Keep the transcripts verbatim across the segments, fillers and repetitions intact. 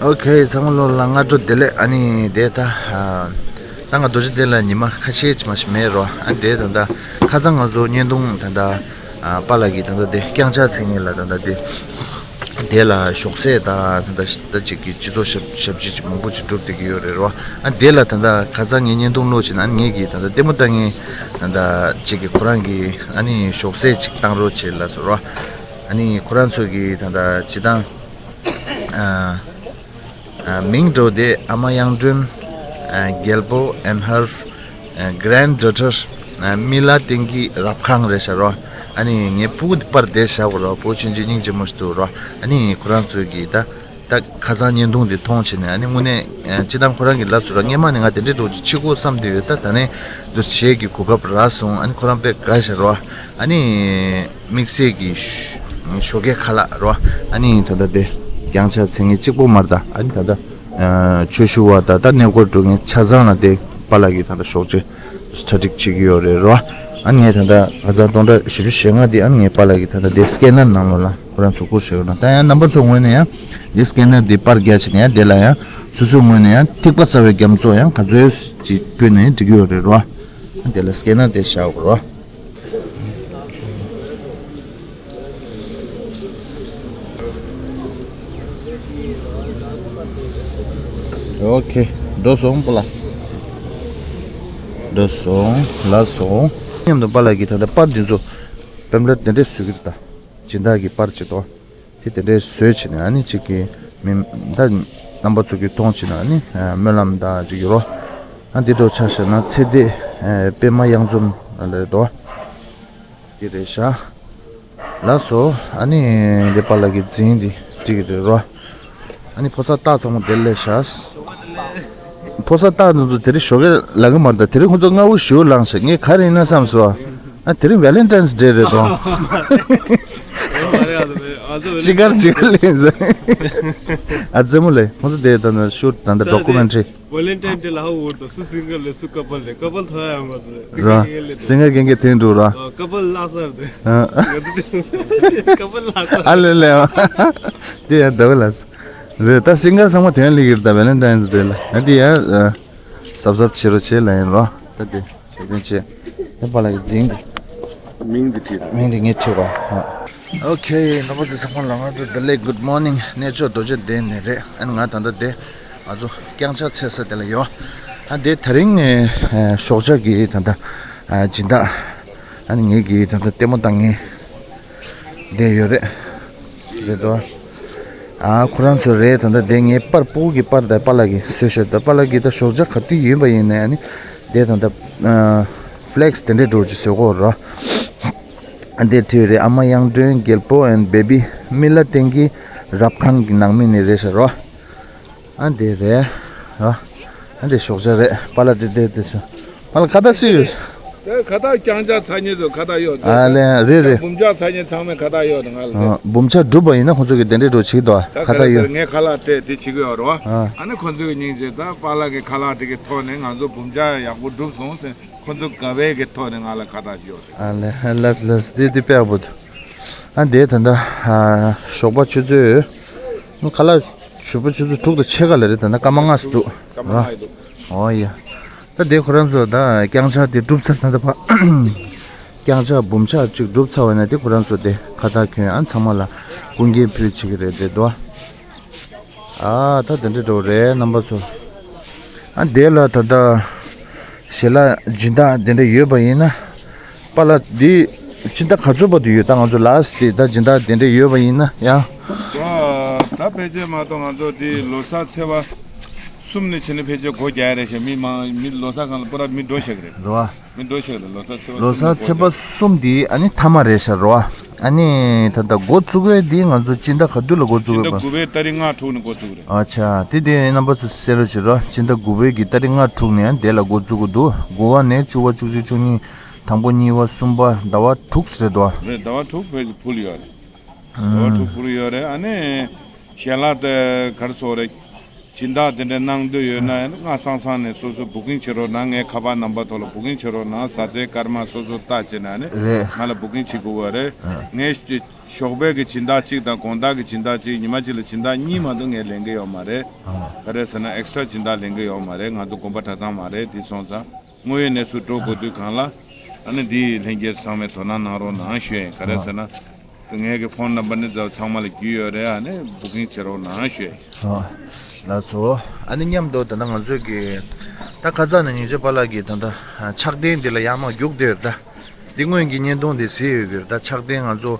ཨོ་ཁེ། ཚང་མ་ལོ་ལ་སྔ་དྲོ་བདེ་ལེགས། ཨ་ནི་དེ་ད་ཨ་ད་ང་རྡོ་རྗེ་གདན་ལ་ཉི་མ་ཁ་ཤས་ཅིག་མ་ཞིག་མེད་རོ། ཨ་ནི་དེ་ད་ད་ཁ་སང་ང་ཚོ་བརྙན་ཐུང་ད་ད་ཨ་པཱ་ལགས་ཀྱིས་ད་ད་དེ་རྐྱང་ཕྱག་མཚན་ཉིད་ལ་ད་ད་དེ་དེ་ལ་ཞོགས་ཟས་ད་ད་ད་ད་ཅིག་གི་སྤྱི་ཚོགས་ཞབས་ཞབས་ཕྱི་ཅིག་མང་པོ་ཅིག་བསྒྲུབས་བསྡད་ཀྱི་ཡོད་རེད་རོ། ཨ་ནི་དེ་ལ་ད་ད་ཁ་སང་ངས་བརྙན་ཐུང་བླུགས་བྱས་ན། ཨ་ནི་ངས་ཀྱིས་ད་ད་ལྟད་མོ་ལྟ་མཁན་ད་ད་ཅིག་གི་ཁོ་རང་གི་ཨ་ནི་ཞོགས་ཟས་ཅིག་བཏང་རོགས་བྱེད་ལབ་སོང་རོ། ཨ་ནི་ཁོ་རང་ཚོ་གིས་ད་ད་སྤྱིར་བཏང་ཨ། ཨ་མིང་འདྲ་བོ་དེ་ཨ་མ་གཡང་སྒྲོན། ཨ་རྒྱལ་པོ་and her granddaughter ཨ་མི་ལ་བསྟན་གྱི་རབ་ཁང་རེད་ཤག་རོ། ཨ་ནི་ངའི་ཕྲུ་གུ་དེ་པར་བསྡད་བཞག་གོ་རོ། ཕྲུ་གུ་ཆུང་ཆུང་སྙིང་རྗེ་མོ་ཞིག་འདུག་རོ། ཨ་ནི་ཁོ་རང་ཚོས་ཀྱིས་ད་ད་ཁ་སང་བརྙན་ཐུང་དེ་མཐོང་བྱས་ནས། ཨ་ནི་དངོས་གནས་ཨ་སྤྱིར་བཏང་ཁོ་རང་གིས་ལབ་སོང་རོ། སྔས་མ་ནས་ང་དེ་འདྲའི་འདྲ་བོ་ཅིག་བྱེད་དགོས་བསམ་བསྡད་ཡོད། ད་ད་ནས་འདུ་བྱེད་ཀྱི་གོ་སྐབས་རག་སོང་། ཨ་ནི་ཁོ་རང་དཔེ་དགའ་ཤག་རོ། ཨ་ནི་དམིགས་བསལ་གྱི་ཞོགས་ཞོགས་ཀའི་ཁ་ལག་རོ། ཨ་ནི་ད་ལྟ་དེ་རྐྱང་ཕྱག་མཚན་ཉིད་གཅིག་པོ་མ་རེད་ད། ཨ་ནི་ད་ལྟ་ཨ་ཆོས་ཞུ་བ་དང་ད་གནས་སྐོར་འགྲོ་མཁན་ཆ་ཚང་ལ་དེ་པཱ་ལགས་ཀྱིས་ད་ལྟ་ཞོགས་ཇ་གྲ་སྒྲིག་བྱེད་ཀྱི་ཡོད་རེད་རོ། ཨ་ནི་ངས་ད་ལྟ་ཁ་སང་སྟོང་ཕྲག་བཞི་བཅུ་ཞེ་ལྔ་དེ་ཨ་ནི་ངའི་པཱ་ལགས་ཀྱིས་ད་ལྟ་དེ་སི་ཀེ་ནར་ནང་ལོགས་ལ་ཁོ་རང་ཚོ་བསྐུར་བཞག་ཡོད་ན། ད་ཡང་རྣམ་པ་ཚོ་ངོས་ནས་ཡང་དེ་སི་ཀེ་ནར་དེ་པར་རྒྱག་བྱས་ནས་ཡང་དེ་ལ་ཡང་སོ་སོའི་ངོས་ནས་ཡང་ཐིགས་པ་གསར་པའི་རྒྱ་མཚོ་ཡང་ག་ཚོད་ཅིག་ཕུལ་ནས་འགྲིག་གི་ཡོད་རེད་རོ། ཨ་དེ་ལ་སི་ཀེ་ནར་དེ་བཞག་དགོས་རོ། ཨོ་ཁེ། འགྲོ་སོང་པཱ་ལགས། འགྲོ་སོང་། ལགས་སོ། མཉམ་དུ་པཱ་ལགས་ཀྱིས་ད་ལྟ་པར་འདི་ཚོ་པེམ་ཕླེཊ་དེ་འདྲས་བཟོ་གི་རེད་ད། སྦྱིན་བདག་གི་པར་ཅིག་ཏོ། དེ་དེ་འདྲས་བཟོས་བྱས་ནས་ཨ་ནི་གཅིག་གི་མི་ད་རྣམ་པ་ཚོ་གིས་མཐོང་བྱས་ན་ཨ་ནི་སྨོན་ལམ་དང་ཅིག་ཡོད་རོ། ཨ་འདི་འདྲ་ཆ་བཞག་ན་ཚེ་འདས་པདྨ་གཡང་འཛོམས་རེད་དོ། འདི་རེད་ཤག་ལགས་སོ། ཨ་ནི་འདི་པཱ་ལགས་ཀྱི་རྫིང་འདི་འགྲིག་གི་རེད་རོ། ཨ་ནི་ཕོ་གསར་རྟགས་ཚང་མ་དེར་སླེབས་ཤག་ཕོ་གསར་རྟགས་འདི་ཚོ་དེ་རིང་ཞོགས་ཀས་ལབ་གི་མ་རེད་ད། དེ་རིང་ཁོ་ཚོ་སྔ་པོ་ཞེ་པོ་ལངས་ཤག་ངས་ག་རེ་ཡིན་ན་བསམ་སོང་། ཨ་དེ་རིང་ཝེ་ལེན་ཊའིན་ཌེ་རེད་དོ། ཤི་ཁར་ཅིག་ལེན་ཟེར། ཨ་རྩེད་མོ་ལེན། ཁོ་ཚོ་དེ་ད་ནི་ཤུཊ་ད་ནི་ཌོ་ཀུ་མེན་ཊ་རི། ཝེ་ལེན་ཊའིན་ཌེ་ལ་ཧ་གོ་གི་འདུག་སུ་སིང་གལ་རེད། སུ་ཀ་པལ་རེད། ཀ་པལ་ཐོན་ཡ་མ་རེད། ར། སིང་གལ་རྒན་གྱི་དེ་འགྲོ་ར། ཀ་པལ་ལ་སར་རེད། ཀ་པལ་ལ་སར། ཨ་ལེ་ལེ། དེ་ཡང་འདྲ་བ་ལ། རེད། ད་སིང་གལ་ཚང་མ་དེ་ཡང་སླེབས་ཀྱི་རེད་ད། ཝེ་ལེན་ཊའིན་ཌེ་ལ། ཨ་དེ་ཡང་གཟབ་གཟབ་བྱེད་རོགས་བྱེད་ལ་ཡིན་རོ། ད་དེ་ཞེ་དོན་ཆེ། ད་པཱ་ལགས་ཀྱི་རྫིང་འདི། མིང་འདི་བྲིས་རོགས། མིང་འདི་ངས་བྲིས་རོགས། ཨོ་ཁེ། རྣམ་པ་ཚོ་ཚང་མ་ལ་སྔ་དྲོ་བདེ་ལེགས། གུཌ་མོར་ནིང་། གནས་མཆོག་རྡོ་རྗེ་གདན་ནས་རེད། ཨ་ནི་ང་ད་ལྟ་དེ་ང་ཚོ་རྐྱང་ཕྱག་འཚལ་ས་དེ་ལ་ཡོད། ཨ་དེ་དེ་རིང་ཨ་ཞོགས་ཇ་གི་ད་ལྟ་ཨ་སྦྱིན་བདག་ཨ་ནི་ངེད་ཀྱི་ད་ལྟ་ལྟད་མོ་ལྟ་མཁན་བསྡད་ཡོད་རེད། རེད་དོ། ཨ་ཁོ་རང་ཚོ་རེད། ད་ལྟ་དེ་ངའི་པར་ཕྲུ་གུ་གི་པར་ད་པཱ་ལགས་ཀྱིས་བཟོས་ཤག་ད་པཱ་ལགས་ཀྱིས་ད་ཞོགས་ཇ་ག་དུས་ཡིན་པ་ཡིན་ནའི་ཨ་ནི་དེ་ད་ལྟ་ཨ་ཕི་ལེག་སི་དེ་འདྲས་འདྲ་བོ་ཅིག་བཟོ་གི་ཡོད་རེད། ཨ་དེ་བྲིས་རེད། ཨ་མ་གཡང་སྒྲོན། རྒྱལ་པོ་and baby། མི་ལ་བསྟན་གྱི་རབ་ཁང་གི་ནང་མི་ནས་རེད་ཤག་རོ། ཨ་འདི་རེད། ཨ་འདི་ཞོགས་ཇ་རེད། པཱ་ལགས་འདི་འདི་འདི་ཤོག་པཱ་ལགས་ཁ་བཏགས་སུ་ཡོད། དེ་ཁ་བཏགས་རྐྱང་ཕྱག་མཚན་ཉིད་ཚོ་ཁ་བཏགས་ཡོད་དེ། ཨ་ལེ་རེད་རེད། འབུམ་ཕྱག་མཚན་ཉིད་ཚང་མས་ཁ་བཏགས་ཡོད་དེ་ང་ལ་དེ། ཨ་འབུམ་ཕྱག་སྒྲུབ་པ་ཡིན་ན་ཁོང་ཚོ་གི་དེ་འདྲའི་འགྲོ་བྱེད་དོ། ད་ཁ་ག་བཏགས་ལ་ཡོད། ཟེར་ངས་ཁ་ལག་སྤྲད་དེ་བྱེད་ཀྱི་ཡོད་རེད་བ། ཨ་ཨ་ནི་ཁོང་ཚོ་གི་སྙིང་རྗེ་ད་པཱ་ལགས་ཀྱི་ཁ་ལག་དེ་གི་ཐོག་ནས་ང་ཚོ་འབུམ་ཕྱག་ཡག་པོ་སྒྲུབ་སོང་ཟེར་ཁོང་ཚོ་དགའ་བའི་གི་ཐོག་ནས་ང་ལ་ཁ་བཏགས་ཡོད་དེ། ཨ་ལེ་ལགས་ལགས་དེ་དེ་དཔེ་ཡག་པོ་འདུག་ཨ་འདི་ད་ལྟ་ཨ་ཞོགས་པ་ཆུ་ཚོད་ཁ་ལག་ཞོགས་པ་ཆུ་ཚོད་དྲུག་དང་ཕྱེད་ཀ་ལ་རེད། ད་ལྟ་སྐར་མ་ལྔ་ཙམ་འདུག་སྐར་མ་ལྔ་ཡི་འདུག་ཨོ་ཡ། ད་དེ་ཁོ་རང་ཚོ་ད་རྐྱང་ཕྱག་དེ་གྲུབ་ཚར། ད་ལྟ་ཕ་རྐྱང་ཕྱག་འབུམ་ཕྱག་ཅིག་གྲུབ་ཚར་བ་ན་དེ་ཁོ་རང་ཚོ་དེ་ཁ་བཏགས་གྱོན། ཨ་ཚང་མ་ལ་སྐུ་འགྱེད་ཕུལ་བྱེད་ཀྱི་རེད་དེ་འདུག་ཨ་ད་དེ་འདྲ་འགྲོ་རེད་རྣམ་པ་ཚོ། ཨ་དེ་ལ་ད་ལྟ་ཞལ་ལག་སྦྱིན་བདག་དེ་འདྲ་ཡོད་པ་ཡིན་ན། པཱ་ལགས་འདི་སྤྱི་ཟླ་ག་ཚོད་བར་དུ་ཡོད། ད་ང་ཚོ་ལ་སི་ཊི་ད་སྦྱིན་བདག་དེ་འདྲ་ཡོད་པ་ཡིན་ན་ཡང་། ད་ད་ཕལ་ཆེར་མ་གཏོགས་ང་ཚོ་འདི་ལོ་གསར་ཚེས་པ་གསུམ་ནས་བྱས་ནས་ཕལ་ཆེར་སྒོ་རྒྱག་ཡ་རེད་ཤག་མི་མང་མི་ལོ་གསར་སྒང་ལ་པུ་ར་མི་འགྲོ་ཤག་རེད། རེད་བ། མི་འགྲོ་ཤག་རེད། ལོ་གསར་ཚེས་པ་ལོ་གསར་གསུམ་ནས་ཚེས་པ་སྒོ་རྒྱག་གསུམ་འདི་ཨ་ནི་མཐའ་མ་རེད་ཤག་རེད་བ། ཨ་ནི་ད་ལྟ་འགོ་བཙུགས་པའི་འདི་ང་ཚོ་སྤྱི་ཟླ་ག་དུས་ལ་འགོ་བཙུགས་སྤྱི་ཟླ་རེད་པ། དགུ་པའི་ཏ་རིག་ལྔ་དྲུག་ནས་འགོ་བཙུགས་རེད། ཨ་ཆ་དེ་དེ་རྣམ་པ་ཚོ་གསན་རོགས་བྱེད་རོགས། སྤྱི་ཟླ་དགུ་པའི་གི་ཏ་རིག་ལྔ་དྲུག་ནས་ཨ་ནི་དེ་ལ་འགོ་བཙུགས་ཀྱི་འདུག་དགུ་པ་ནས་བཅུ་པ་བཅུ་གཅིག་བཅུ་གཉིས། དང་པོ་གཉིས་པ་གསུམ་པ་ཟླ་བ་དྲུག་རེད་དོ། རེད། ཟླ་བ་དྲུག་བར་ཕུལ་ཡོད་རེད། ཟླ་བ་དྲུག་ཕུལ་ཡོད་རེད། ཨ་ནི་ཞལ་ལག་དེ་ག་རེ་ཟེར་དགོས་རེད། སྦྱིན་བདག་དེ་འདྲ་གནང་འདོད་ཡོད་ན་ཡང་སྔ་སང་སང་ནས་སོ་སོ་བུ་ཀིང་བྱེད་རོགས་གནང་། ངའི་ཁ་པར་ནམ་བར་ཐོག་ལ་བུ་ཀིང་བྱེད་རོགས་གནང་། བཟའ་ཚང་སྐར་མ་སོ་སོ་ལྟ་བྱས་ནས་ནི་རེད། ང་ལ་བུ་ཀིང་བྱེད་དགོས་པ་རེད། ཨ། ངའི་ཞོགས་པའི་གི་སྦྱིན་བདག་གཅིག་དང་དགོང་དག་གི་སྦྱིན་བདག་གཅིག་ཉི་མ་གཅིག་ལ་སྦྱིན་བདག་གཉིས་མ་གཏོགས་ངས་ལེན་གི་ཡོད་མ་རེད། ཨ། ག་རེ་ཟེར་ན་ཨེག་སི་ཊྲ་སྦྱིན་བདག་ལེན་གི་ཡོད་མ་རེད། ང་ཚོ་དགོན་པ་གྲྭ་ཚང་མ་རེད། དེ་སོང་ཙང་དངོས་ཡོད་གནས་ཚུལ་འགྲོ་དགོས་དུས་གང་ལ་ཨ་ནི་འདི་ལྷན་རྒྱས་ཚང་མས་དོ་སྣང་གནང་རོགས་གནང་ཞུ་ཡིན། ག་རེ་ཟེར་ན། ངའི་གི་ཕོན་ནམ་བར་ནི་ཚང་མ་ལ་རྒྱུས་ཡོད་རེད། ཨ་ནི་བུ་ཀིང་བྱེད་རོགས་གནང་ཞུ་ཡིན། ཨོ། ལགས་སོ། ཨ་ནི་མཉམ་དུ་ད་ལྟ་ང་ཚོས་ཀྱི་ད་ཁ་སང་ནས་ཉིན་བྱེད་པ་ལགས་ཀྱིས་ད་ལྟ་ཕྱག་རྟེན་འདི་ལ་ཡར་མར་རྒྱུགས་བསྡད་ཡོད་ད། འདི་སྔོན་གྱི་བརྙན་ཐུང་འདི་གཟིགས་ཡོད་ཀྱི་རེད། ད་ཕྱག་རྟེན་ང་ཚོ་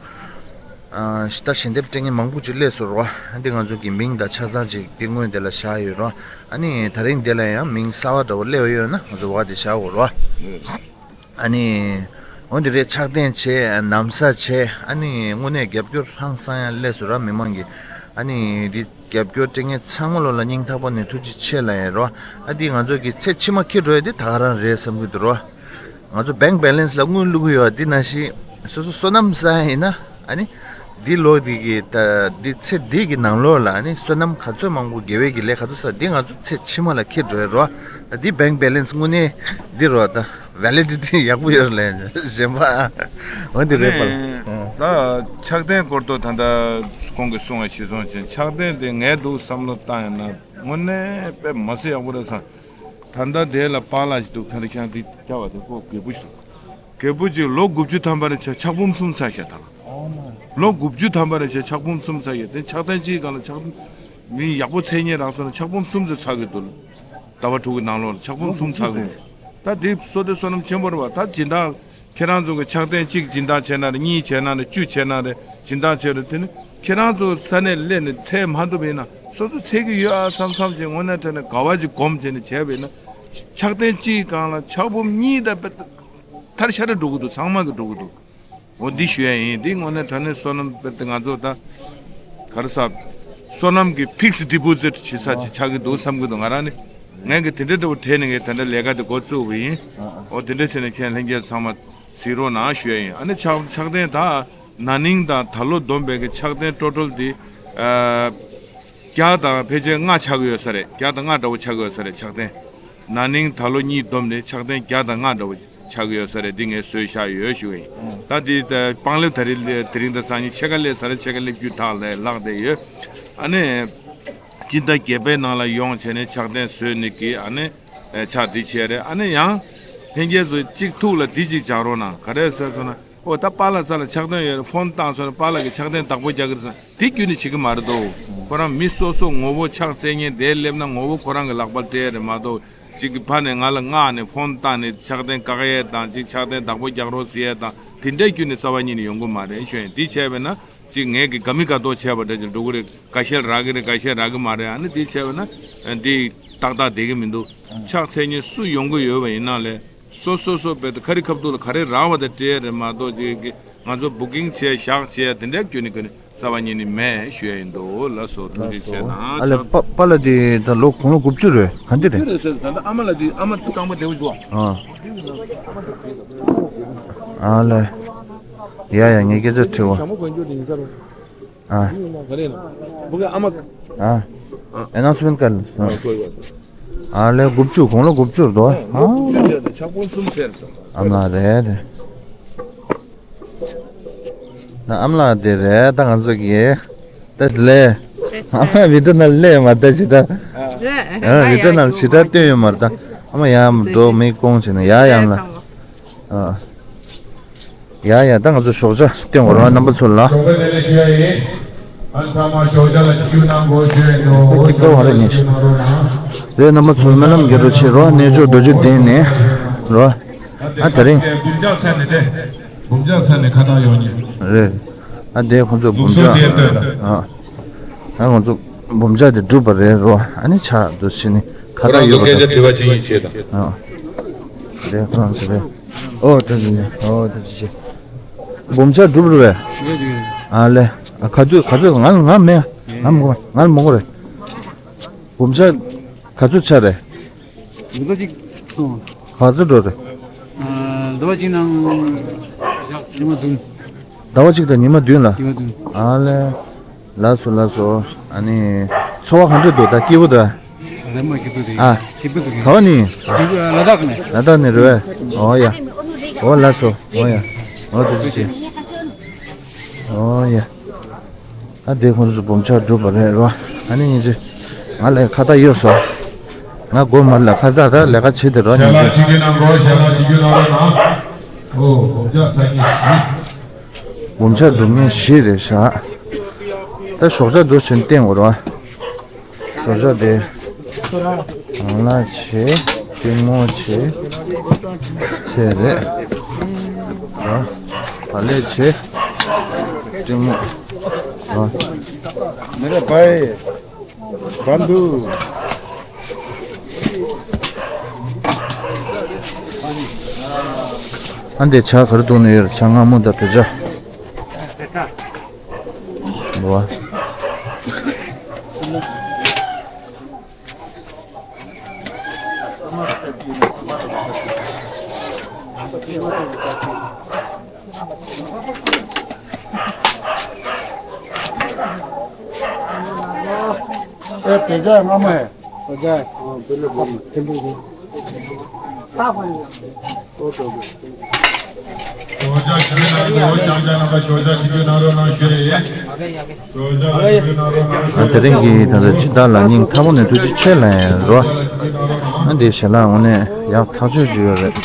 ཨ་ད་ཞལ་འདེབས་སྤྲད་མཁན་མང་པོ་ཅིག་སླེབས་སོང་རོ། འདི་ང་ཚོ་གི་མིང་དང་ཆ་ཚང་ཅིག་འདི་སྔོན་འདི་ལ་བཞག་ཡོད་རོ། ཨ་ནི་ད་རིང་འདི་ལ་ཡང་མིང་གསར་བ་འདྲ་བོ་སླེབས་ཡོད་ན་ང་ཚོ་བ་འདི་བཞག་དགོས་རོ། ཨ་ནི་འོ་འདི་རེད། ཕྱག་རྟེན་བྱས། ན་བཟའ་བྱས། ཨ་ནི་དངོས་གནས་རྒྱབ་སྐྱོར་ཧང་སང་ཡང་སླེབས་སོང་ར། མི་མང་གིས་ཨ་ནི་འདི་རྒྱབ་སྐྱོར་སྤྲད་མཁན་ཚང་མ་ལོ་ལ་སྙིང་ཐག་པ་ནས་ཐུགས་རྗེ་ཆེ་ལབ་ཡིན་རོ། ཨ་འདི་ང་ཚོ་གི་ཚེ་ཕྱི་མ་འཁྱེར་འགྲོ་ཡ་འདི་ད་ག་རང་རེད་བསམ་གྱི་འདུག་རོ། ང་ཚོ་བེང་བེ་ལན་སི་ལ་དངུལ་བླུག་གི་ཡོད། འདི་ནང་བཞིན་སོ་སོ་སོ་ནམ་བཟའ་ཡ་ཡིན་ན་ཨ་ནི་འདི་ལོ་འདི་གི་ད་འདི་ཚེ་འདི་གི་ནང་ལོགས་ལ་ཨ་ནི་སོ་ནམ་ག་ཚོད་མང་པོ་དགེ་བའི་གི་ལས་ག་ཚོད་བསགས། འདི་ང་ཚོ་ཚེ་ཕྱི་མ་ལ་འཁྱེར་འགྲོ་ཡ་རོ། འདི་བེང་བེ་ལན་སི་དངོས་གནས་འདི་རོ། ད་ཝེ་ལི་ཌི་ཊི་ཡག་པོ་ཡོད་ལས་གཞན་པ། འོ་འདི་རེད་པ། ཨ་ནི་ད་ཕྱག་རྟེན་སྐོར་དུ་ད་ལྟ་ཁོང་གིས་གསུངས་པ་གཞིར་བཟུང་བྱས་ཕྱག་རྟེན་དེ་ངས་འདུག་བསམ་བློ་བཏང་ཡིན་ན་དངོས་གནས་དཔེ་མ་སྲིད་ཡག་པོ་རེད་བསམ། ད་ལྟ་དེ་ལ་པཱ་ལགས་ཤིག་འདུག་ཁ་རི་ཁྱང་དེ་སྐྱ་བ་དེ་ཁོ་རྒད་པོ་ཞིག་འདུག་རྒད་པོ་ཅིག་ལོ་དགུ་བཅུ་ཐམ་པ་རེ་ཆ་ཕྱག་འབུམ་གསུམ་ཚར་ཤག་ད་ལ། ལོ་དགུ་བཅུ་ཐམ་པ་རེ་ཆ་ཕྱག་འབུམ་གསུམ་ཚར་ཡོད། དེ་ཕྱག་རྟེན་གཅིག་སྒང་ལ་ཕྱག་མི་ཡག་པོ་འཚོལ་མཁན་རག་སོང་ན་ཕྱག་འབུམ་གསུམ་ཙམ་ཚར་གི་འདུག་ཟླ་བ་དྲུག་གི་ནང་ལོགས་ལ་ཕྱག་འབུམ་གསུམ་ཚར་གི་འདུག་ད་དེ་བསོད་བདེ་བསོད་ནམས་ཆེན་པོ་རེད་བ། ད་སྦྱིན་བདག་ཁྱེད་རང་ཚོ་གི་ཕྱག་རྟེན་གཅིག་སྦྱིན་བདག་བྱས་ན་རེད། གཉིས་བྱས་ན་རེད། བཅུ་བྱས་ན་རེད། སྦྱིན་བདག་བྱས་རེད། དེ་ནི་ཁྱེད་རང་ཚོ་ས་གནས་སླེབས་ནས་འཚོལ་མ་ཐུབ་པ་ཡིན་ན་སོ་སོ་འཚོལ་གི་ཡོད་ཨ་བསམ་བསམ་བྱས་དངོས་གནས་དྲང་གནས་དགའ་བ་ཅིག་སྒོམ་བྱས་ནས་བྱས་པ་ཡིན་ན་ཕྱག་རྟེན་གཅིག་སྒང་ལ་ཕྱག་འབུམ་གཉིས་དང་དཔེ་མཐར་ཤ་ར་འགྲོ་གི་འདུག་ཚང་མ་གི་འགྲོ་གི་འདུག་འོ་འདི་ཞུ་ཡ་ཡིན། འདི་དངོས་གནས་དྲང་གནས་བསོད་ནམས་དཔེ་དེ་ང་ཚོ་ད་ག་རེ་ཟ་བསོད་ནམས་ཀྱི་ཕིག་སི་ཌི་པོ་ཟིཊ་བྱེད་ས་ཅིག་ཆགས་ཀྱི་འདུག་བསམ་གྱི་འདུག་ང་རང་ནི་ངས་གི་དེ་འདྲ་འདྲ་བོ་དྲན་ནས་ངས་དེ་འདྲ་ལས་ཀ་དེ་འགོ་བཙུགས་པ་ཡིན། འོ་དེ་འདྲ་བྱས་ནས་ཁྱེད་ལྷན་རྒྱས་ཚང་མ་གཟིགས་རོགས་གནང་ཞུ་ཡ་ཡིན། ཨ་ནི་ཕྱག་ཕྱག་རྟེན་ད་ན་ནིང་དང་ད་ལོ་བསྡོམས་པའི་གི་ཕྱག་རྟེན་ཊོ་ཊལ་དེ་ཨ་བརྒྱ་དང་ཕལ་ཆེར་ལྔ་ཆགས་ཀྱི་ཡོད་ས་རེད། བརྒྱ་དང་ལྔ་འདྲ་བོ་ཆགས་ཀྱི་ཡོད་ས་རེད་ཕྱག་རྟེན། ན་ནིང་ད་ལོ་གཉིས་བསྡོམས་ནས་ཕྱག་རྟེན་བརྒྱ་དང་ལྔ་འདྲ་བོ་ཆགས་ཀྱི་ཡོད་ས་རེད། འདི་ངས་བཟོས་བཞག་ཡོད་ཞུ་གི་ཡིན། ཨོ། ད་འདི་ད་སྤང་ལེབ་ད་རེས་དེ་རིང་དང་སང་ཉིན་ཕྱེད་ཀ་སླེབས་ས་རེད། ཕྱེད་ཀ་སླེབས་རྒྱུ་ཐག་ལས་ལྷག་བསྡད་ཡོད། ཨ་ནི་སྤྱི་ཟླ་བརྒྱད་པའི་ནང་ལ་ཡོང་བྱས་ནས་ཕྱག་རྟེན་བཟོས་ནས་ཀྱི་ཨ་ནི་ཨེ་ཕྱག་འདི་བྱས་རེད། ཨ་ནི་ཡང་ལྷན་རྒྱས་ཚོ་གཅིག་ཐུགས་ལ་འདི་གཅིག་སྦྱང་རོགས་གནང་། ག་རེ་ཟེར་སོང་ན། ཨོ་ད་པཱ་ལགས་རྩ་ལ་ཕྱག་དོན་ཡོད་རེད། ཕོན་བཏང་སོང་ན་པཱ་ལགས་ཀྱིས་ཕྱག་རྟེན་བདག་པོ་རྒྱག་གི་རེད་ཟེར་དེ་ཁྱོན་ནས་བྱེད་ཀྱི་མ་རེད་དོ། ཁོ་རང་མི་སོ་སོ་ངོ་བོ་ཕྱག་འཚལ་མཁན་དེ་སླེབས་ན་ངོ་བོ་ཁོ་རང་གི་ལག་པར་སྤྲད་ཡ་རེད་མ་གཏོགས་གཅིག་གི་ཕ་ནས་ང་ལ་མངགས་ནས་ཕོན་བཏང་ནས་ཕྱག་རྟེན་བཀག་ཡས་དང་གཅིག་ཕྱག་རྟེན་བདག་པོ་རྒྱག་རོགས་ཟེར་ཡས་དང་དེ་འདྲའི་ཁྱོན་ནས་རྩ་བ་ཉིད་ནས་ཡོང་གི་མ་རེད་ཞུ་ཡིན། དེ་བྱས་པས་ན་གཅིག་ངས་ཀྱི་དགའ་མི་དགའ་མདོག་བྱས་པ་འདྲ་ཅིག་འགྲོ་གི་རེད། དགའ་ཤས་རག་གི་རེད། དགའ་ཤས་རག་གི་མ་རེད། ཨ་ནི་དེ་བྱས་པས་ན་འདི་ཏག་ཏག་བསྡད་ཀྱི་མི་འདུག་ཕྱག་འཚལ་མཁན་སུ་ཡོང་གི་ཡོད་པ་ཡིན་ན་ལས། སོ་སོ་སོ་བེད་ཁ་རི་ཁ་ཐུག་ལ་ག་རེ་རག་པ་དེ་སྤྲད་རེད་མ་གཏོགས་ཅིག་གི་ང་ཚོ་བུ་ཀིང་བྱས་བཞག་བྱས་དེ་འདྲའི་སྐྱོན་ནི་ཀ་ནི་རྩ་བ་ཉིད་ནི་མེད་ཞུ་ཡ་ཡིན་འདུག་ལགས་སོ། ཐུགས་རྗེ་ཆེ་གནང་། ཨ་ལས་པ་པཱ་ལགས་དེ་ད་ལོ་དགུང་ལོ་དགུ་བཅུ་རེད། ག་འདི་རེད། དགུ་བཅུ་རེད་ཟེར། ད་ལྟ་ཨ་མ་ལགས་དེ་ཨ་མ་རྐང་པ་བདེ་བོ་འདུག་ཨ། ཨ་ལས། ཡ་ཡ་ངས་སྐད་ཆ་དྲི་བ། ཞྭ་མོ་གོན་རྒྱུ་དེ་ཡིན་ས་རེད། ཨ། འདི་ཡིན་ན་ག་རེ་ཡིན་ན། བུ་ག་ཨ་མ། ཨ། ཨེ་ནང་སུ་མིན་ཀ་ལ་སོང་། ཨ་ལས་དགུ་བཅུ་དགུང་ལོ་དགུ་བཅུ་རེད་དོ། ཨ། དགུ་བཅུ་བྱས་ནས་ཕྱག་དཔུང་གསུམ་ཕེབས་སོང་། ཨ་མ་རེད་རེད། ན་ཨ་མ་ལགས་དེ་རེད། ད་ང་ཚོ་གི་ད་ལས་ཨ་མ་བི་ཏྲ་ན་ལས་མ་ད་ཞི་ད་རེད། ཨ་བི་ཏྲ་ན་ཞི་ད་སྟོན་ཡོད་མ་རེད། ད་ཨ་མ་ཡར་འགྲོ་མི་སྐོང་བྱས་ན་ཡ་ཡང་ལ། ཨ། ཡ་ཡ་ད་ང་ཚོ་ཞོགས་ཇ་སྟོན་དགོས་ར་རྣམ་པ་ཚོ་ལ། ཞོགས་པ་བདེ་ལེགས་ཞུ་ཡ་ཡིན། ཨ་ཚང་མ་ཞོགས་ཇ་ལ་ཆིབས་བསྒྱུར་གནང་དགོས་ཞུ་ཡ་ཡིན་ནོ། ཞོགས་ཇ་ལ་ཆིབས་བསྒྱུར་གནང་རོགས་གནང་། རེད། རྣམ་པ་ཚོ་སྨོན་ལམ་རྒྱས་པོ་བྱེད་རོགས། རྣལ་འབྱོར་རྡོ་རྗེ་གདན་ནས་རོགས། ཨ་དེ་རིང་། འབུམ་ཕྱག་ས་ནས་དེ། འབུམ་ཕྱག་ས་ནས་ཁ་བཏགས་ཡོང་ཉིན། རེད། ཨ་དེ་ཁོང་ཚོ་འབུམ་ལུགས་སྲོལ་ཕྱག་དེ་ལྟོས་དང་། ཨ། ཨ་ཁོང་ཚོ་འབུམ་ཕྱག་དེ་སྒྲུབ་པ་རེད་རོ། ཨ་ནི་ཕྱག་ཏུ་ཕྱིན་ནས་ཁ་ཁོ་བཏགས་རང་ཚོ་ཡོད་པ་སྐད་ཆ་དང་། དྲི་བ་གཅིག་གཉིས་བྱེད་དང་། ཨ། རེད་ཁོ་རང་ཚོ་རེད། ཨོ་ད་ཅི་ཅི་ཨོ་ད་ཅི་ཅི། འབུམ་ཕྱག་སྒྲུབ་རེད་པས། ཨ་ལས། ཨ་ག་དུས་ག་ཚོད་ང་ང་མེད། ང་མ་གོ་ང་མ་གོ་རེད། འབུམ་ཕྱག་ག་ཚོད་ཆགས་རེད། ཟླ་བ་གཅིག་སོང་། ག་ཚོད་འགྲོ་རེད། ཨ། ཟླ་བ་གཅིག་ནང་ཉི་མ་བདུན། ཟླ་བ་གཅིག་དང་ཉི་མ་བདུན་ལ། ཉི་མ་བདུན། ཨ་ལས། ལགས་སོ་ལགས་སོ། ཨ་ནི། འཚོ་བ་ག་འདྲ་འདུག་ད་སྐྱིད་པོ་འདུག་ཨ། ག་བ་ནས། ལ་དྭགས་ནས་རེད་པས། འོ་ཡ། འོ་ལགས་སོ། འོ་ཡ། འོ་དེ་ཅི། འོ་ཡ། ཨ་དེ་ཁོང་ཚོ་འབུམ་ཆགས་གྲུབ་པ་རེད་རོ། ཨ་ནི་ངེད་ཚོས་ང་ལས་ཁ་བརྡ་གཡོག་སོ། ང་སྒོ་མར་ལ་ཁ་ཚ་ར་ལས་ཀ་བྱེད་དེ་རོ། ཞལ་ལག་ཅིག་གི་ནང་གོ་ཞལ་ལག་ཅིག་གི་ནང་རོ་ན། ཨོ་འབུམ་ཆགས་ཚ་གི་ཞིག་འབུམ་ཆགས་སྒྲུབ་མཁན་བཞི་རེད་ཤག་ད་ཞོགས་ཇ་འདུག་བྱས་ནས་བསྟན་དགོས་རེད་བ། ཞོགས་ཇ་དེ། ནང་ལ་བྱེད། གཏིང་མོ་བྱེད། བྱེད་རེད། ཨ། བག་ལེབ་བྱེད། གཏིང་མོ། ཨ། མི་རེ་བའི། བ་འདུག་ཨ་འདི་ཇ་ག་རེ་བཏུང་ནས་ཡོད། ཇ་མངར་མོ་དང་བོད་ཇ། འགྲོ་བ། ཨེ་བོད་ཇ་མངར་མོ་ཨེ། བོད་ཇ། ཨ་བོད་ལ་བོད་མ་ཐེམ་པོ་ཡིན། ས་བོད་ཡིན། ཞོགས་ཇ་ཆུ་ནང་དུ་ཀྱང་ཀྱང་རྣམ་པ་ཞོགས་ཇ་ཆུ་ནང་རོ་ནང་ཞུ་རེད། ཞོགས་ཇ་ཆུ་ནང་རོ་ནང་ཞུ་རེད། དེ་རིང་གི་ད་ལྟ་ཕྱི་ཟླ་ལ་སྙིང་ཐག་པ་ནས་ཐུགས་རྗེ་ཆེ་ལབ་ཡིན་རོ། ཨ་འདི་ཞལ་ལག་དངོས་གནས་ཡག་ཐག་ཆོད་ཅིག་ཡོད་རེད།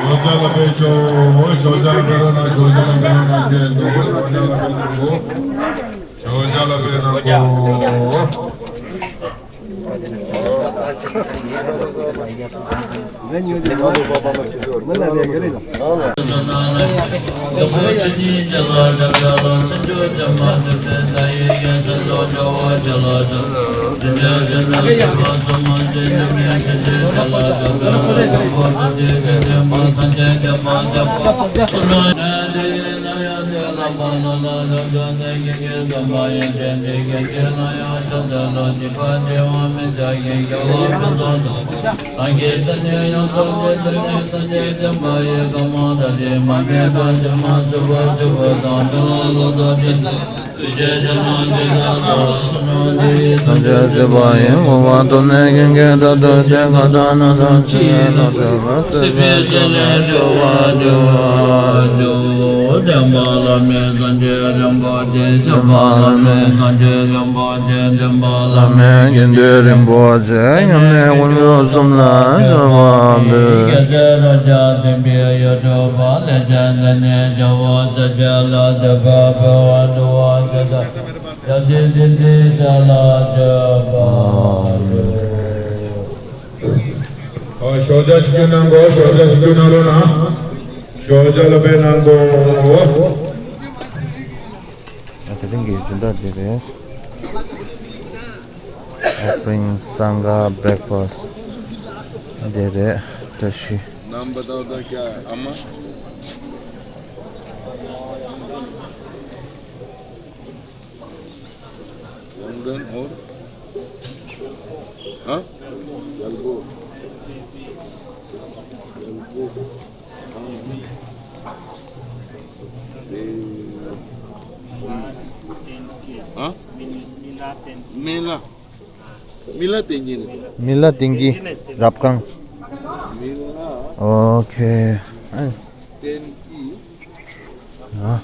ཞོགས་ཇ་ལ་ཕེབས་ཤོག་ཞོགས་ཇ་ལ་ཕེབས་རོགས་གནང་། ཞོགས་ཇ་ལ་ཕེབས་རོགས་གནང་། ཞོགས་ཇ་ལ་ཕེབས་གནང་གོ། ཞོགས་ཇ་ལ་ཕེབས་གནང་གོ། ཞོགས་ཇ་ཆུ་ཆུ་གནང་གོ་ཞོགས་ཇ་ཆུ་ཆུ་གནང་རོགས་གནང་། ཞོགས་ཇ་ལ་ཕེབས་གནང་གོ། ཨ་དེ་རིང་གི་སྦྱིན་བདག་འདི་རེད། Offering Sangha breakfast འདི་རེད། བཀྲ་ཤིས། नाम बताओ तो क्या अम्मा? लंदन और हाँ? जलबो। जलबो। हाँ? मेला। མི་ལ་བསྟན་གྱི་རེད། མི་ལ་བསྟན་གྱི་རབ་བསྐང་། མི་ལ་ཨོ་ཁེ། བསྟན་གྱི། ཨ།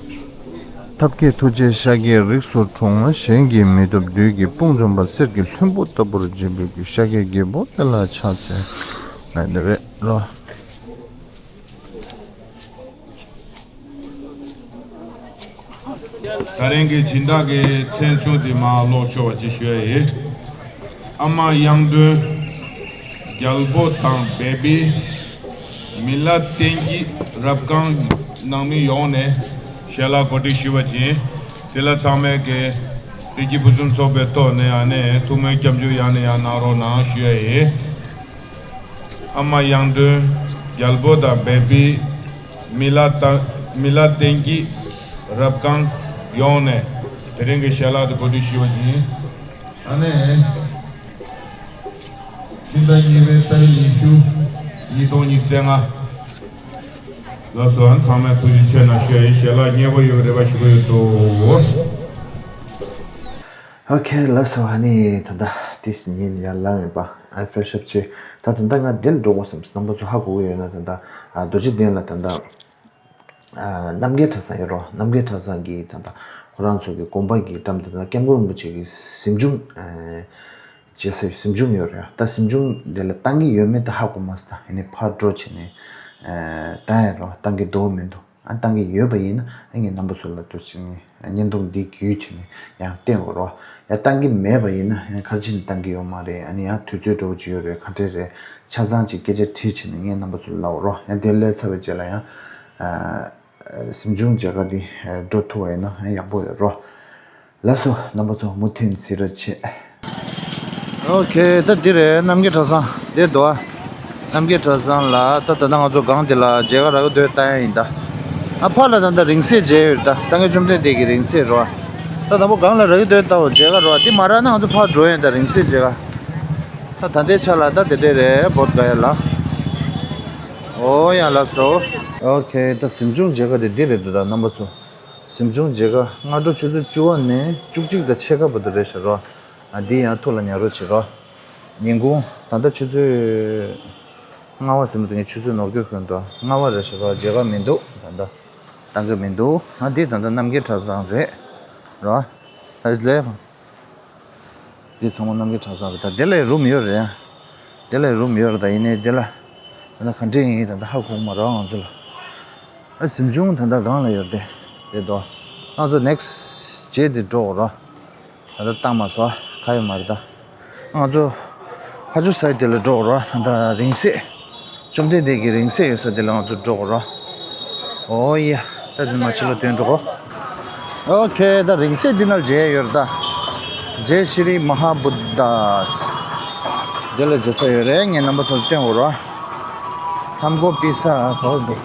ཐབས་མཁས་ཐུགས་རྗེས་ཤཱཀྱའི་རིགས་སུ་འཁྲུངས། གཞན་གྱིས་མི་ཐུབ་བདུད་ཀྱི་དཔུང་འཇོམས་པ། གསེར་གྱི་ལྷུན་པོ་ལྟ་བུར་བརྗིད་པའི་སྐུ། ཤཱཀྱའི་རྒྱལ་པོ་དེ་ལ་ཕྱག་འཚལ་ལོ། ལབ་ནི་རེད་ལོ། ད་རིང་གི་སྦྱིན་བདག་གི་མཚན་གཞུང་དེ་མར་ཀློག་ཆོག་པ་ཅིག་ཞུ་ཡ་ཡིན། ཨ་མ་གཡང་སྒྲོན། རྒྱལ་པོ་དང་བེ་བི། མི་ལ་བསྟན་གྱི་རབ་བསྐང་ནང་མི་ཡོངས་ནས་ཞལ་ལག་གོ་སྒྲིག་ཞུས་པ་ཅིན། དེ་ལ་ཚང་མས་ཀྱི་བདེ་སྐྱིད་ཕུན་སུམ་ཚོགས་པའི་ཐོག་ནས་ཨ་ནེ་ཐུགས་སྨོན་སྐྱབས་འཇུག་ཡང་ནས་ཡང་གནང་རོགས་གནང་ཞུ་ཡ་ཡིན། ཨ་མ་གཡང་སྒྲོན། རྒྱལ་པོ་དང་བེ་བི། མི་ལ་ད་མི་ལ་བསྟན་གྱི་རབ་བསྐང་ཡོངས་ནས་དེ་རིང་གི་ཞལ་ལག་དེ་གོ་སྒྲིག་ཞུས་པ་ཡིན། ཨ་ནེ། ཕྱི་ཟླ་གཉིས་པའི་ཏ་རིག་ཉི་ཤུ། ཉིས་སྟོང་ཉི་ཤུ་རྩ་ལྔ། ལགས་སོ། ཨ་ཚང་མས་ཐུགས་རྗེ་ཆེ་གནང་ཞུ་ཡ་ཡིན། ཞལ་ལག་མཉེས་པོ་ཡོད་པའི་རེ་བ་ཞུ་གི་ཡོད་དོ། ཨོ་ཁེ། ལགས་སོ། ཨ་ནི་ད་ལྟ་དེ་ཉིན་ཡར་ལངས་ཡིན་པ། ཨ་ཕེ་ཤབ་ཆེ། ད་ད་ལྟ་ང་འདིར་འགྲོ་དགོས་བསམ། རྣམ་པ་ཚོ་ཧ་གོ་གི་ཡོད་ན། ད་ལྟ་ཨ་རྡོ་རྗེ་གདན་ལ་ད་ལྟ་ཨ་རྣམ་རྒྱལ་གྲྭ་ཚང་ཡོད་རོ། རྣམ་རྒྱལ་གྲྭ་ཚང་གི་ད་ལྟ་ཁོ་རང་ཚོ་གི་དགོན་པ་གི་འགྲམ་དུ་ད་སྐྱབས་མགོན་རིན་པོ་ཆེ་གི་གཟིམ་ཆུང་ཨ་བྱེད་ས་གཟིམ་ཆུང་ཡོད་རེད། ད་གཟིམ་ཆུང་དེ་ལ་བཏང་གི་ཡོད་མེད་ད་ཧ་གོ་མ་སོང་། ད་ཡིན་ནའི་ཕར་འགྲོ་བྱས་ནས་ཨ་བཏང་ཡ་རོ། བཏང་གི་འདུག་མི་འདུག་ཨ་བཏང་གི་ཡོད་པ་ཡིན་ན་ཨ་ངས་རྣམ་པ་ཚོ་ལ་འདུག་བྱས་ནས་བརྙན་ཐུང་འདི་བརྒྱུད་བྱས་ནས་ཡང་བསྟན་དགོས་རོ། ཡང་བཏང་གི་མེད་པ་ཡིན་ན་ཡང་ག་རེ་བྱས་ནས་བཏང་གི་ཡོད་མ་རེད། ཨ་ནི་ཡང་དུས་ཚོད་འགྲོ་གི་ཡོད་རེད། ག་འདྲས་རེད། ཆ་ཚང་ཅིག་སྐད་ཆ་དྲིས་བྱས་ནས་ངས་རྣམ་པ་ཚོ་ལ་ལབ་རོ། ཡང་དེ་སླེབས་ཚར་བའི་རྗེས་ལ་ཡང་ཨ་གཟིམ་ཆུང་མཇལ་ཁ་འདི་འགྲོ་ཐུབ་པ་ཡིན་ན་ཡག་པོ་ཡོད་རོ། ལགས་སོ། རྣམ་པ་ཚོ་མུ་མཐུད་གཟིགས་རོགས་བྱེད། ཨོ་ཁེ། ད་འདི་རེད། རྣམ་རྒྱལ་གྲྭ་ཚང་འདི་འདུག་ཨ། རྣམ་རྒྱལ་གྲྭ་ཚང་ལ་ད་ད་ལྟ་ང་ཚོ་སྒང་འདི་ལ་མཇལ་ཁ་རག་གི་འདུག་ལྟ་ཡ་ཡིན་ད། ཨ་ཕར་ལ་ད་ལྟ་རིང་བསྲེལ་མཇལ་ཡོད་ད། སངས་རྒྱས་བཅོམ་ལྡན་འདས་ཀྱི་རིང་བསྲེལ་རོ། ད་དང་པོ་སྒང་ལ་རག་གི་འདུག་ལྟ་བ། མཇལ་ཁ་རོ། འདི་མ་རག་ན་ང་ཚོ་ཕར་འགྲོ་ཡིན་ད། རིང་བསྲེལ་མཇལ་ཁ། ད་ད་ལྟའི་ཆ་ལ་ད་དེ་འདྲས་རེད། བོད་ག་ཡ་ལ། ཨོ་ཡ་ལགས་སོ། ཨོ་ཁེ། ད་གཟིམ་ཆུང་མཇལ་ཁ་དེ་འདི་རེད་འདུག་ད་རྣམ་པ་ཚོ། གཟིམ་ཆུང་མཇལ་ཁ་སྔ་དྲོ་ཆུ་ཚོད་བཅུ་པ་ནས་བཅུ་གཅིག་དང་ཕྱེད་ཀ་བར་དུ་རེད་ཤག་རོ། ཨ་འདི་ཡང་ཐུགས་ལ་ཉར་རོགས་བྱེད་རོ། ཉིན་གུང་ད་ལྟ་ཆུ་ཚོད་ལྔ་པ་ཟིན་པ་དེ་ངས་ཆུ་ཚོད་ནོར་འཁྱུག་གོན་འགྲོ། ལྔ་པ་རེད་ཤག་རོ། མཇལ་ཁ་མི་འདུག་ད་ལྟ་བཏང་གི་མི་འདུག་ཨ་འདི་ད་ལྟ་རྣམ་རྒྱལ་གྲྭ་ཚང་རེད་རོ། ཨ་ལས། འདི་ཚང་མ་རྣམ་རྒྱལ་གྲྭ་ཚང་རེད། ད་དེ་ལ་རུམ་ཡོད་རེད། དེ་ལ་རུམ་ཡོད་རེད། ད་ཡིན་ནའི་དེ་ལ་ད་ལྟ་ག་འདྲས་ཡིན་ད་ལྟ་ཧ་གོ་མ་རེད་ང་ཚོ་ལ། ཨ་གཟིམ་ཆུང་ད་ལྟ་སྒང་ལ་ཡོད་རེད། དེ་དོ། ང་ཚོ་ནེག་སི་ཊི་མཇལ་དེ་འགྲོ་དགོས་རེད། ད་ལྟ་བཏང་མ་སོང་། ག་ཡོད་མ་རེད་ད། ང་ཚོ་ཕ་ཇོ་སའི་དེ་ལ་འགྲོ་དགོས་རེད། ད་ལྟ་རིང་བསྲེལ། བཅོམ་ལྡན་འདས་ཀྱི་རིང་བསྲེལ་ཡོད་ས་དེ་ལ་ང་ཚོ་འགྲོ་དགོས་རེད། ཨོ་ཡ། ད་དེ་མ་ཕྱི་ལོགས་ཐོན་འགྲོ་གོ། ཨོ་ཁེ། ད་རིང་བསྲེལ་འདི་ནང་མཇལ་ཡོད་རེད་ད། ཇེ་ཤྲི་མ་ཧཱ་བུད་དཱ། དེ་ལ་མཇལ་ས་ཡོད་རེད། ངས་རྣམ་པ་ཚོར་སྟོན་དགོས་རེད། ཧམ་གོ་པི་ས་གོ་དེ།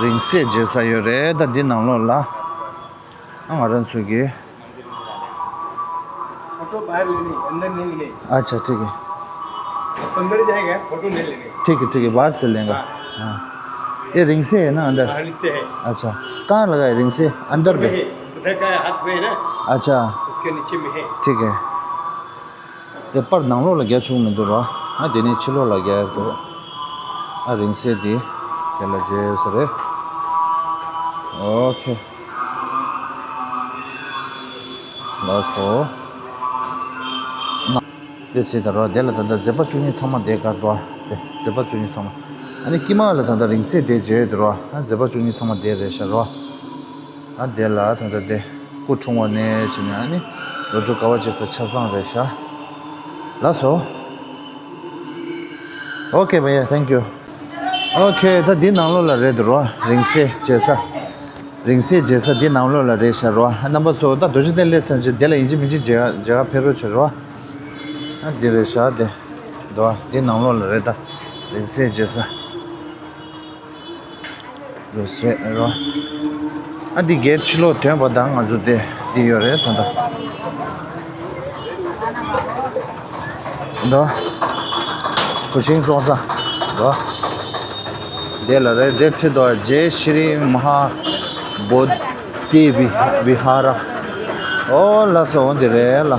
རིང་བསྲེལ་མཇལ་ས་ཡོད་རེད་ད། འདི་ནང་ལོགས་ལ། ཨ་ང་རང་ཚོ་གི། फोटो बाहर लेनी, अंदर नहीं लेनी। अच्छा, ठीक है। अंदर जाएगा, फोटो नहीं लेनी। ठीक है, ठीक है, बाहर से लेंगे। हाँ। हाँ। ये रिंग से है ना अंदर? हाँ, रिंग से है। अच्छा, कहाँ लगा है रिंग से? अंदर में? उधर का हाथ में है ना। अच्छा। उसके नीचे में है। ठीक है। དེ་པར་ནང་ལོགས་ལ་རྒྱག་ཆོག་མི་འདུག་ར། ཨ་དེ་ནས་ཕྱི་ལོགས་ལ་རྒྱག་ཡག་འདུག་ཨ་རིང་བསྲེལ་དེ་དེ་ལ་མཇལ་ཡོད་ས་རེད། ཨོ་ཁེ། ལགས་སོ། ན། དེ་ཟེར་ད་ར། དེ་ལ་ད་ལྟ་མཛད་པ་བཅུ་གཉིས་ཚང་མ་དེ་གར་འདུག་ཨ། དེ་མཛད་པ་བཅུ་གཉིས་ཚང་མ། ཨ་ནི་དཀྱིལ་མ་ལ་ད་ལྟ་རིང་བསྲེལ་དེ་མཇལ་ཡོད་འདུག་ར། ཨ་མཛད་པ་བཅུ་གཉིས་ཚང་མ་དེ་རེད་ཤག་ར། ཨ་དེ་ལ་ད་ལྟ་དེ་སྐུ་འཁྲུངས་པ་ནས་བྱས་ནས་ཨ་ནི་ལོ་དྲུག་དགའ་བ་བྱེད་ས་ཆ་ཚང་རེད་ཤག་ལགས་སོ། ཨོ་ཁེ་བྷ་ཡ། Thank you. ཨོ་ཁེ། ད་འདི་ནང་ལོགས་ལ་རེད་འདུག་ར། རིང་བསྲེལ་མཇལ་ས། རིང་བསྲེལ་མཇལ་ས་འདི་ནང་ལོགས་ལ་རེད་ཤག་ར། རྣམ་པ་ཚོ་ད་རྡོ་རྗེ་གདན་སླེབས་ཚར་རྗེས་དེ་ལ་ཡིན་གཅིག་མིན་གཅིག་མཇལ་མཇལ་ཁ་ཕེབས་རོགས་བྱེད་ར། ཨ་འདི་རེད་ཤག་དེ་འདུག་ཨ། འདི་ནང་ལོགས་ལ་རེད་ད། རིང་བསྲེལ་མཇལ་ས། རེད་རེད་རོ། ཨ་འདི་གེ་ཊི་ཕྱི་ལོགས་ཐོན་པ་དང་ང་ཚོ་དེ་འདི་ཡོད་རེད་ད་ལྟ། འདུག་ཨ། གུ་ཤིང་བཙོང་ས། འདུག་ཨ། དེ་ལ་རེད། དེ་ཁྲིད་དོ། ཇེ་ཤྲི་མ་ཧཱ་བོ་དྷི་བི་ཧཱ་ར། ཨོ་ལགས་སོ། འོ་འདི་རེད་ལ།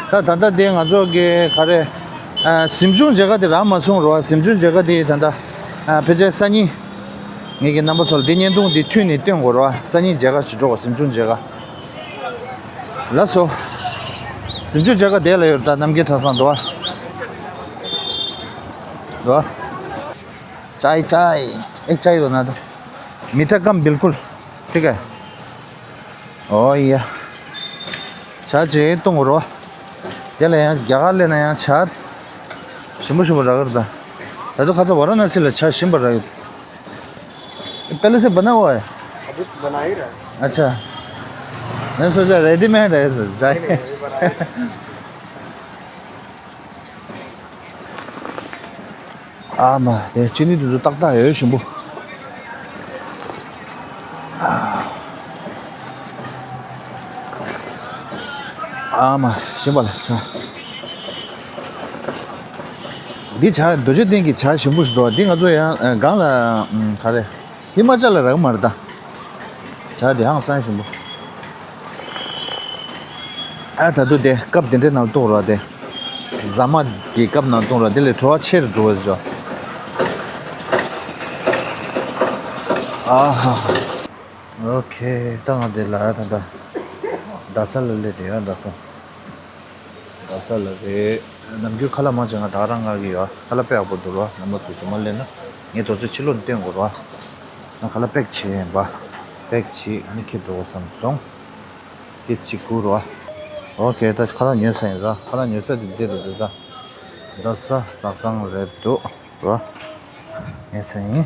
ད་ད་ལྟ་དེ་ང་ཚོ་གི་ག་རེ། ཨ་གཟིམ་ཆུང་མཇལ་ཁ་དེ་རག་མ་སོང་རོ། གཟིམ་ཆུང་མཇལ་ཁ་དེ་ད་ལྟ་ཨ་ཕལ་ཆེར་སང་ཉིན། ངེད་ཀྱི་རྣམ་པ་ཚོ་ལ་འདི་བརྙན་ཐུང་འདི་མཐུད་ནས་སྟོན་དགོས་རོ། སང་ཉིན་མཇལ་ཁ་ཞིག་འགྲོ་གོ། གཟིམ་ཆུང་མཇལ་ཁ། ལགས་སོ། གཟིམ་ཆུང་མཇལ་ཁ་དེ་ལ་ཡོད་ད། རྣམ་རྒྱལ་གྲྭ་ཚང་འདུག་ཨ། འདུག་ཨ། चाय चाय एक चाय बना दो। मीठा कम बिल्कुल। ठीक है। ཨོ་ཡ། ཇ་ཅིག་བཏུང་རོགས། དེ་ལ་ཡང་རྒྱ་གར་སླེབས་ན་ཡང་ཇ་ཞིམ་པོ་ཞིམ་པོ་རག་གི་རེད་ད། ད་དུང་ཁ་ཚ་ཝ་ར་ཎ་སི་ལ་ཇ་ཞིམ་པོ་རག་གི་རེད། पहले से बना हुआ है? अभी तो बना ही रहा है। अच्छा। मैंने सोचा रेडीमेड है सर, नहीं, नहीं, चाय। अभी बना ही रहा है। ཨ་མ་དེ་ཅི་ནི་དུས་ཚོད་ཏག་ཏག་ཡོད་ཞིམ་པོ། ཨ་མ་ཞིམ་པ་ལ་ཆ། འདི་ཇ་རྡོ་རྗེ་གདན་གྱི་ཇ་ཞིམ་པོ་ཞིག་འདུག་འདི་ང་ཚོ་ཡང་ཨ་སྒང་ལ་ཨམ་ག་རེ། ཧི་མ་ཅལ་ལ་རག་མ་རེད་ད། ཇ་དེ་ཧང་སང་ཞིམ་པོ། ཨ་ད་དུ་དེ་ཀབ་དེ་འདྲའི་ནང་བཏུང་རོགས་དེ། རྫ་མ་གི་ཀབ་ནང་བཏུང་རོགས་དེ་ལས་བྲོ་བ་ཆེར་འགྲོ་བ་ཞོ། ཨ་ཧ། ཨོ་ཁེ། ད་ང་དེ་ལ་ད་ད་རྡ་ས་ལ་སླེབས་དེ་ཡོད། རྡ་ས། རྡ་ས་ལ་རེད། ནམ་རྒྱུན་ཁ་ལག་མང་ཆེ་ང་ད་རང་མངག་གི་ཡོད། ཁ་ལག་དཔེ་ཡག་པོ་འདུག་རོ། རྣམ་པ་ཚོ་ཇུ་མ་སླེབས་ན་ངས་དོ་ཚོད་ཕྱི་ལོགས་ནས་སྟོན་དགོས་རོ། ང་ཁ་ལག་པེག་བྱས་ཡིན་པ། པེག་བྱས་ཨ་ནི་ཁྱེར་འགྲོ་དགོས་བསམ་སོང་། ཏིས་གཅིག་བསྐུར་རོ། ཨོ་ཁེ། ད་ཁ་ལག་ཉོས་ཚར་ཡིན་རོ། ཁ་ལག་ཉོས་ཚར་དེ་འདི་རུ་འདུག་ད། རྡ་ས་ཟ་ཁང་རེད་འདུག་རོ། ཉོས་ཚར་ཡིན།